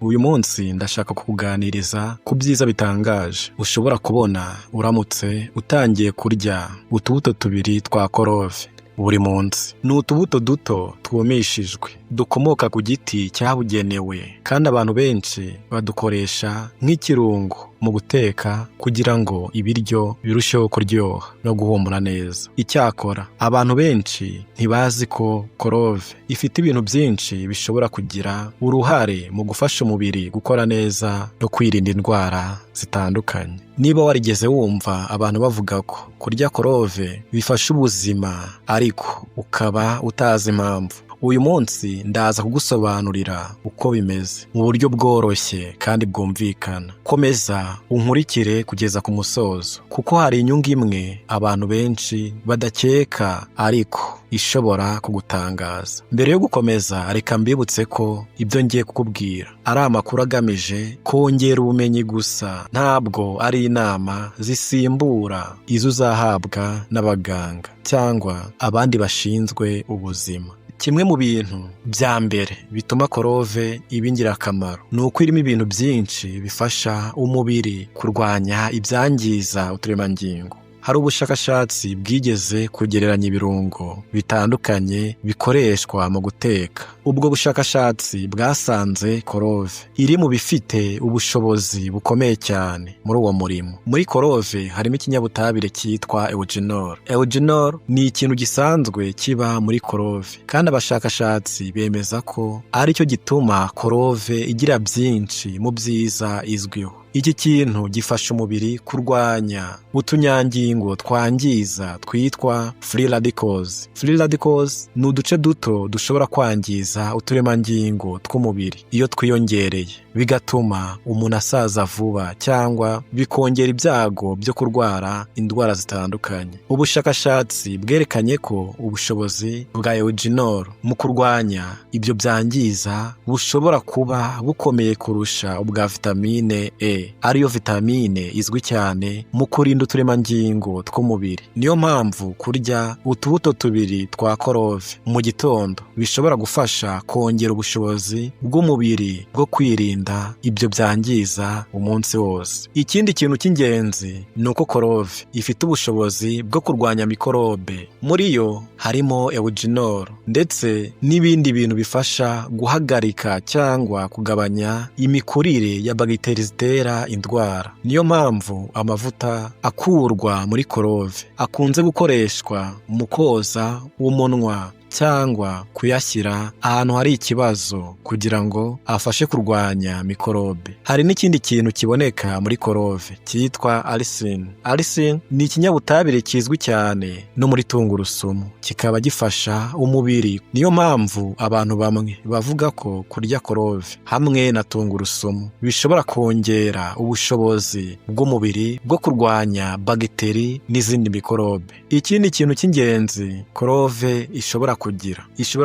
Uyu munsi ndashaka kukuganiriza ku byiza bitangaje ushobora kubona uramutse utangiye kurya utubuto tubiri twa clove buri munsi. Ni utubuto duto twumishijwe dukomoka ku giti cyabugenewe, kandi abantu benshi badukoresha nk'ikirungo mu guteka kugira ngo ibiryo birusheho kuryoha no guhumura neza. Icyakora abantu benshi ntibazi ko clove ifite ibintu byinshi bishobora kugira uruhare mu gufasha umubiri gukora neza no kwirinda indwara zitandukanye. Niba warigeze wumva abantu bavuga ko kurya clove bifasha ubuzima ariko ukaba utazi impamvu, uyu munsi ndaza kugusobanurira uko bimeze mu buryo bworoshye kandi bwumvikana. Komeza unkurikire kugeza ku musozo, kuko hari inyungu imwe abantu benshi badakeka ariko ishobora kugutangaza. Mbere yo gukomeza, reka mbibutse ko ibyo ngiye kukubwira ari amakuru agamije kongera ubumenyi gusa, ntabwo ari inama zisimbura izo uzahabwa n'abaganga cyangwa abandi bashinzwe ubuzima. Kimwe mu bintu bya mbere bituma clove iba ingirakamaro ni uko irimo ibintu byinshi bifasha umubiri kurwanya ibyangiza uturemangingo. Hari ubushakashatsi bwigeze kugereranya ibirungo bitandukanye bikoreshwa mu guteka. Ubwo bushakashatsi bwasanze clove iri mu bifite ubushobozi bukomeye cyane muri uwo murimo. Muri clove harimo ikinyabutabire cyitwa eugenol. Eugenol ni ikintu gisanzwe kiba muri clove, kandi abashakashatsi bemeza ko aricyo gituma clove igira byinshi mu byiza izwiho. Iki kintu gifasha umubiri kurwanya utunyangingo twangiza twitwa free radicals. Free radicals ni uduce duto dushobora kwangiza uturemangingo tw'umubiri iyo twiyongereye, bigatuma umuntu asaza vuba cyangwa bikongera ibyago byo kurwara indwara zitandukanye. Ubushakashatsi bwerekanye ko ubushobozi bwa eugenol mu kurwanya ibyo byangiza bushobora kuba bukomeye kurusha ubwa vitamine E, ariyo vitamine izwi cyane mu kurinda uturemangingo tw'umubiri. Niyo mpamvu kurya utubuto tubiri twa clove mu gitondo bishobora gufasha kongera ubushobozi bw'umubiri bwo kwirinda ibyo byangiza umunsi wose. Ikindi kintu cy'ingenzi ni uko clove ifite ubushobozi bwo kurwanya mikorobe. Muri yo harimo eugenol ndetse n'ibindi bintu bifasha guhagarika cyangwa kugabanya imikurire ya bagiteri zitera indwara. Niyo mpamvu amavuta akurwa muri clove akunze gukoreshwa mu koza umunwa cyangwa kuyashyira ahantu hari ikibazo kugira ngo afashe kurwanya mikorobe. Hari n'ikindi kintu kiboneka muri clove cyitwa allicin. Allicin ni ikinyabutabire kizwi cyane no muri tungurusumu, kikaba gifasha umubiri. Niyo mpamvu abantu bamwe bavuga ko kurya clove hamwe na tungurusumu bishobora kongera ubushobozi bw'umubiri bwo kurwanya bagiteri n'izindi mikorobe. Ikindi kintu cy'ingenzi clove ishobora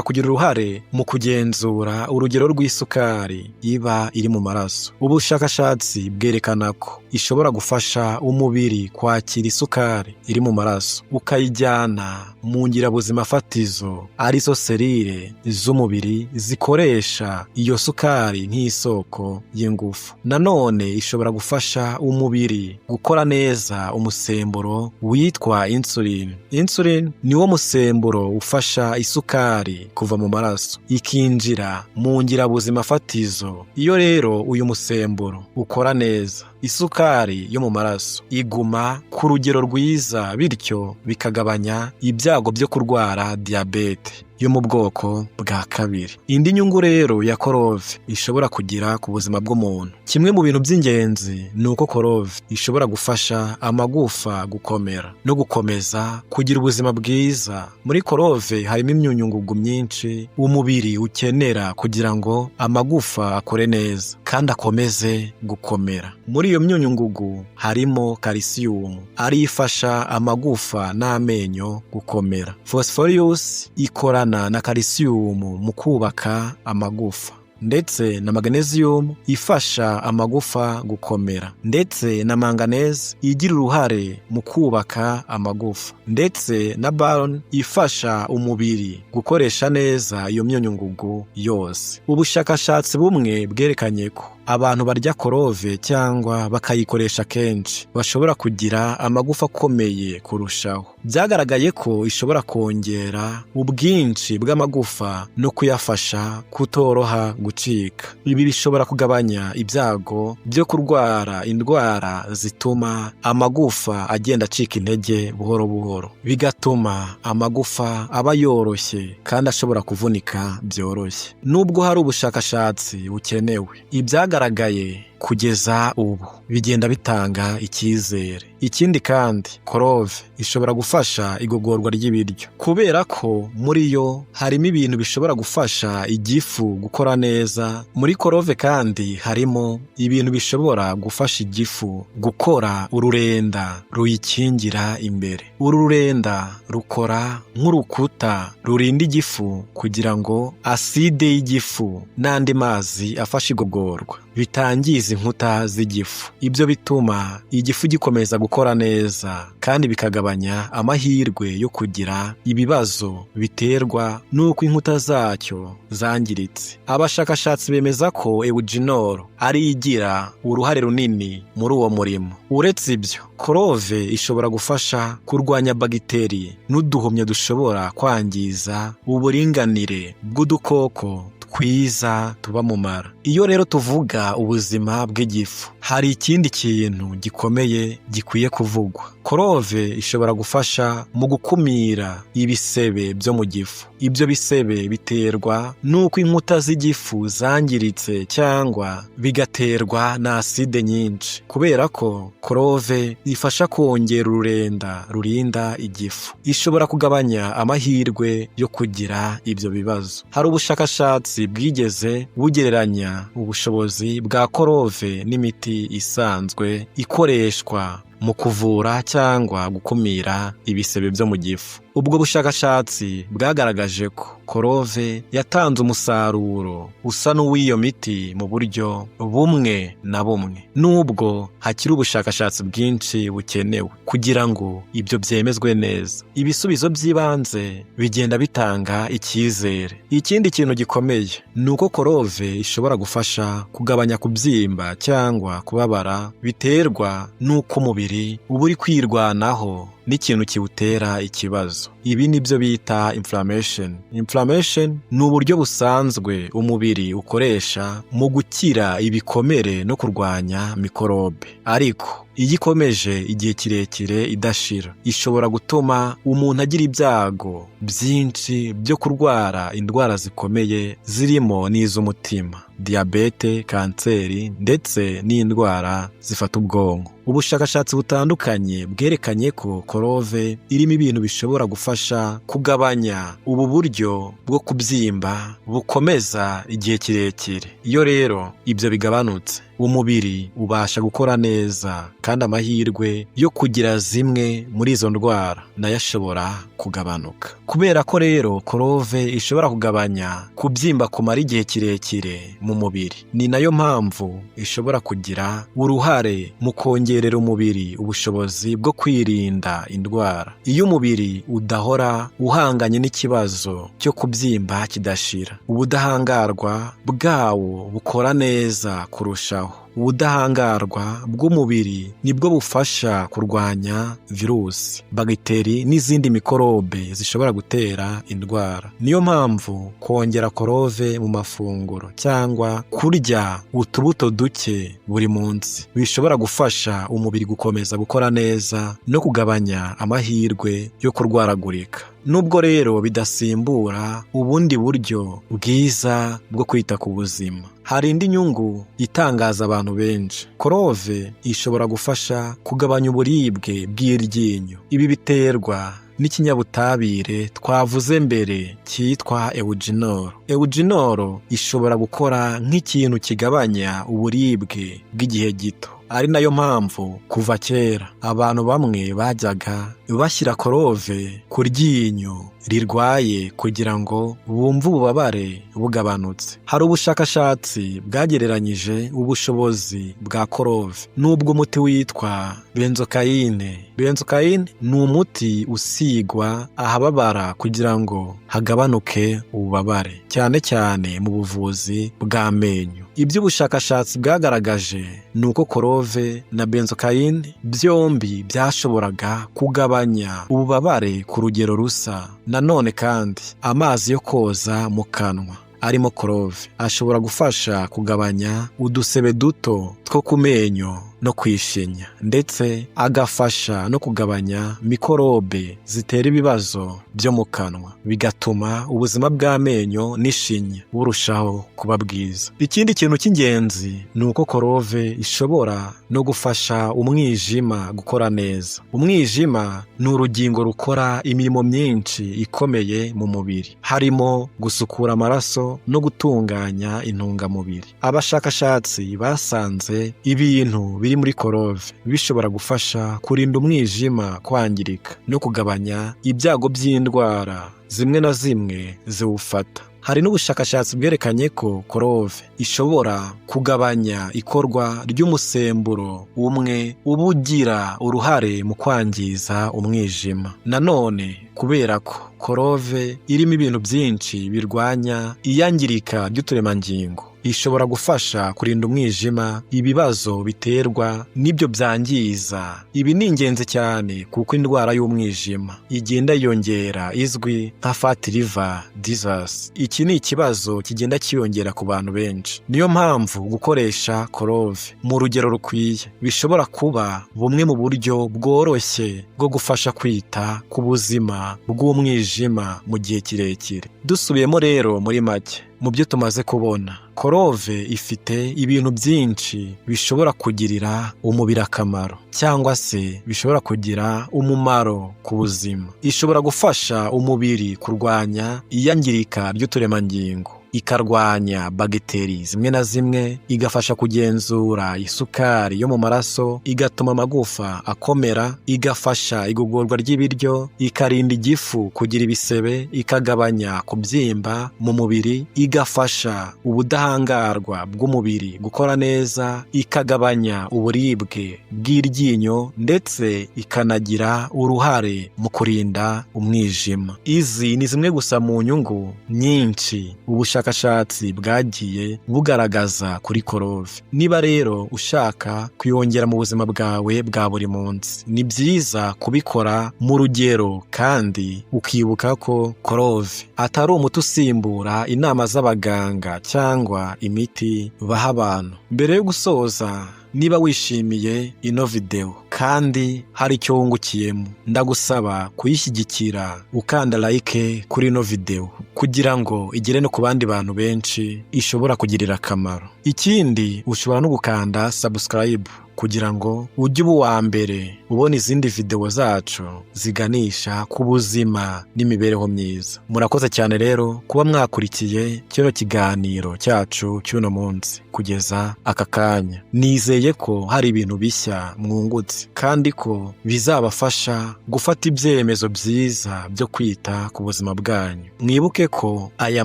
kugira uruhare mu kugenzura urugero rw'isukari iba iri mu maraso. Ubushakashatsi bwerekana ko ishobora gufasha umubiri kwakira isukari iri mu maraso ukayijyana mu ngirabuzima fatizo, arizo serire z'umubiri zikoresha iyo sukari nk'isoko y'ingufu. Nanone ishobora gufasha umubiri gukora neza umusemburo witwa insulin. Insulin niwo musemburo ufasha isukari kuva mu maraso ikinjira mu ngirabuzima fatizo. Iyo rero uyu musemburo ukora neza, isukari yo mu maraso iguma ku rugero rwiza, bityo bikagabanya ibyago byo kurwara diyabete yo mu bwoko bwa kabiri. Indi nyungu rero ya clove ishobora kugira ku buzima bw'umuntu, kimwe mu bintu by'ingenzi ni uko clove ishobora gufasha amagufa gukomera no gukomeza kugira ubuzima bwiza. Muri clove harimo imyunyungugu myinshi umubiri ukenera kugira ngo amagufa akore neza kandi akomeze gukomera. Muri iyo myunyungugu harimo kalisiyumu, ariyo ifasha amagufa n'amenyo gukomera. Phosphorus ikorana na kalisiyumu mu kubaka amagufa. ndetse na magnesium ifasha amagufa gukomera, ndetse na manganese igira uruhare mu kubaka amagufa, ndetse na boron ifasha umubiri gukoresha neza iyo myunyungugu yose. Ubushakashatsi bumwe bwerekanye ko abantu barya clove cyangwa bakayikoresha kenshi bashobora kugira amagufa akomeye kurushaho. Byagaragaye ko ishobora kongera ubwinshi bw'amagufa no kuyafasha kutoroha gucika. Ibi bishobora kugabanya ibyago byo kurwara indwara zituma amagufa agenda acika intege buhoro buhoro, bigatuma amagufa aba yoroshye kandi ashobora kuvunika byoroshye. Nubwo hari ubushakashatsi bukenewe, ibyagaragaye kugeza ubu bigenda bitanga icyizere. Ikindi kandi, clove ishobora gufasha igogorwa ry'ibiryo, kubera ko muri yo harimo ibintu bishobora gufasha igifu gukora neza. Muri clove kandi harimo ibintu bishobora gufasha igifu gukora ururenda ruyikingira imbere. Uru rurenda rukora nk'urukuta rurinda igifu kugira ngo aside y'igifu n'andi mazi afasha igogorwa bitangiza inkuta z'igifu. Ibyo bituma igifu gikomeza gukora neza kandi bikagabanya amahirwe yo kugira ibibazo biterwa n'uko inkuta zacyo zangiritse. Abashakashatsi bemeza ko eugenol ari igira uruhare runini muri uwo murimo. Uretse ibyo, clove ishobora gufasha kurwanya bagiteri n'uduhumyo dushobora kwangiza uburinganire bw'udukoko twiza tuba mu mara. Iyo rero tuvuga ubuzima bw'igifu, hari ikindi kintu gikomeye gikwiye kuvugwa. Clove ishobora gufasha mu gukumira ibisebe byo mu gifu. Ibyo bisebe biterwa n'uko inkuta z'igifu zangiritse cyangwa bigaterwa na aside nyinshi. Kubera ko clove ifasha kongera ururenda rurinda igifu, ishobora kugabanya amahirwe yo kugira ibyo bibazo. Hari ubushakashatsi bwigeze bugereranya ubushobozi bwa clove n'imiti isanzwe ikoreshwa mu kuvura cyangwa gukumira ibisebe byo mu gifu. Ubwo bushakashatsi bwagaragaje ko clove yatanze umusaruro usa n'uw'iyo miti mu buryo bumwe na bumwe, nubwo hakiri ubushakashatsi bwinshi bukenewe kugira ngo ibyo byemezwe neza. Ibisubizo by'ibanze bigenda bitanga icyizere. Ikindi kintu gikomeye ni uko clove ishobora gufasha kugabanya kubyimba cyangwa kubabara biterwa n'uko umubiri uba uri kwirwanaho n'ikintu kiwutera ikibazo. Ibi ni byo bita inflammation. Inflammation ni uburyo busanzwe umubiri ukoresha mu gukira ibikomere no kurwanya mikorobe, ariko iyo ikomeje igihe kirekire idashira, ishobora gutuma umuntu agira ibyago byinshi byo kurwara indwara zikomeye zirimo n'iz'umutima, diyabete, kanseri ndetse n'indwara zifata ubwonko. Ubushakashatsi butandukanye bwerekanye ko clove irimo ibintu bishobora gufasha kugabanya ubu buryo bwo kubyimba bukomeza igihe kirekire. Iyo rero ibyo bigabanutse, umubiri ubasha gukora neza kandi amahirwe yo kugira zimwe muri izo ndwara nayo ashobora kugabanuka. Kubera ko rero clove ishobora kugabanya kubyimba kumara igihe kirekire mu mubiri, ni nayo mpamvu ishobora kugira uruhare mu kongerera umubiri ubushobozi bwo kwirinda indwara. Iyo umubiri udahora uhanganye n'ikibazo cyo kubyimba kidashira, ubudahangarwa bwawo bukora neza kurushaho. Ubudahangarwa bw'umubiri nibwo bufasha kurwanya virusi, bagiteri n'izindi mikorobe zishobora gutera indwara. Niyo mpamvu kongera clove mu mafunguro cyangwa kurya utubuto duke buri munsi bishobora gufasha umubiri gukomeza gukora neza no kugabanya amahirwe yo kurwaragurika. Nubwo rero bidasimbura ubundi buryo bwiza bwo kwita ku buzima, hari indi nyungu itangaza abantu benshi. Clove ishobora gufasha kugabanya uburibwe bw'iryinyo. Ibi biterwa n'ikinyabutabire twavuze mbere cyitwa eugenol. Eugenol ishobora gukora nk'ikintu kigabanya uburibwe bw'igihe gito. Ari nayo mpamvu kuva kera abantu bamwe bajyaga bashyira clove ku ryinyo rirwaye kugira ngo bumve ububabare bugabanutse. Hari ubushakashatsi bwagereranyije ubushobozi bwa clove n'ubw'umuti witwa benzocaine. Benzocaine ni umuti usigwa ahababara kugira ngo hagabanuke ububabare, cyane cyane mu buvuzi bw'amenyo. Ibyo ubushakashatsi bwagaragaje ni uko clove na benzocaine byombi byashoboraga kugabanya ububabare ku rugero rusa. Nanone kandi, amazi yo koza mu kanwa arimo clove ashobora gufasha kugabanya udusebe duto two ku menyo no kwishinya, ndetse agafasha no kugabanya mikorobe zitera ibibazo byo mu kanwa, bigatuma ubuzima bw'amenyo n'ishinya burushaho kuba bwiza. Ikindi kintu cy'ingenzi ni uko clove ishobora no gufasha umwijima gukora neza. Umwijima ni urugingo rukora imirimo myinshi ikomeye mu mubiri, harimo gusukura amaraso no gutunganya intungamubiri. Abashakashatsi basanze ibintu biri muri clove bishobora gufasha kurinda umwijima kwangirika no kugabanya ibyago by'indwara zimwe na zimwe ziwufata. Hari n'ubushakashatsi bwerekanye ko clove ishobora kugabanya ikorwa ry'umusemburo umwe uba ugira uruhare mu kwangiza umwijima. Nanone, kubera ko clove irimo ibintu byinshi birwanya iyangirika ry'uturemangingo, ishobora gufasha kurinda umwijima ibibazo biterwa n'ibyo byangiza. Ibi ni ingenzi cyane kuko indwara y'umwijima igenda yiyongera, izwi nka fatty liver disease. Iki ni ikibazo kigenda cyiyongera ku bantu benshi. Niyo mpamvu gukoresha clove mu rugero rukwiye bishobora kuba bumwe mu buryo bworoshye bwo gufasha kwita ku buzima bw'umwijima mu gihe kirekire. Dusubiyemo rero muri make mu byo tumaze kubona, clove ifite ibintu byinshi bishobora kugirira umubiri akamaro cyangwa se bishobora kugira umumaro ku buzima. Ishobora gufasha umubiri kurwanya iyangirika ry'uturemangingo, ikarwanya bagiteri zimwe na zimwe, igafasha kugenzura isukari yo mu maraso, igatuma amagufa akomera, igafasha igogorwa ry'ibiryo, ikarinda igifu kugira ibisebe, ikagabanya kubyimba mu mubiri, igafasha ubudahangarwa bw'umubiri gukora neza, ikagabanya uburibwe bw'iryinyo, ndetse ikanagira uruhare mu kurinda umwijima. Izi ni zimwe gusa mu nyungu nyinshi ubushakashatsi bwagiye bugaragaza kuri clove. Niba rero ushaka kuyongera mu buzima bwawe bwa buri munsi, ni byiza kubikora mu rugero kandi ukibuka ko clove atari umuti usimbura inama z'abaganga cyangwa imiti baha abantu. Mbere yo gusoza, niba wishimiye ino videwo kandi hari icyo wungukiyemo, ndagusaba kuyishyigikira ukanda like kuri ino videwo kugira ngo igere no ku bandi bantu benshi ishobora kugirira akamaro. Ikindi, ushobora no gukanda subscribe kugira ngo ujye uba uwa mbere ubona izindi videwo zacu ziganisha ku buzima n'imibereho myiza. Murakoze cyane rero kuba mwakurikiye kino kiganiro cyacu cy'uno munsi kugeza aka kanya. Nizeye ko hari ibintu bishya mwungutse kandi ko bizabafasha gufata ibyemezo byiza byo kwita ku buzima bwanyu. Mwibuke ko aya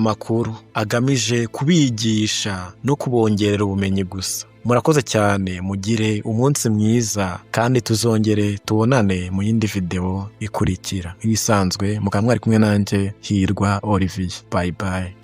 makuru agamije kubigisha no kubongerera ubumenyi gusa. Murakoze cyane, mugire umunsi mwiza kandi tuzongere tubonane mu yindi videwo ikurikira. Nk'ibisanzwe mukaba mwari kumwe nanjye, Hirwa Olivier. Bye bye.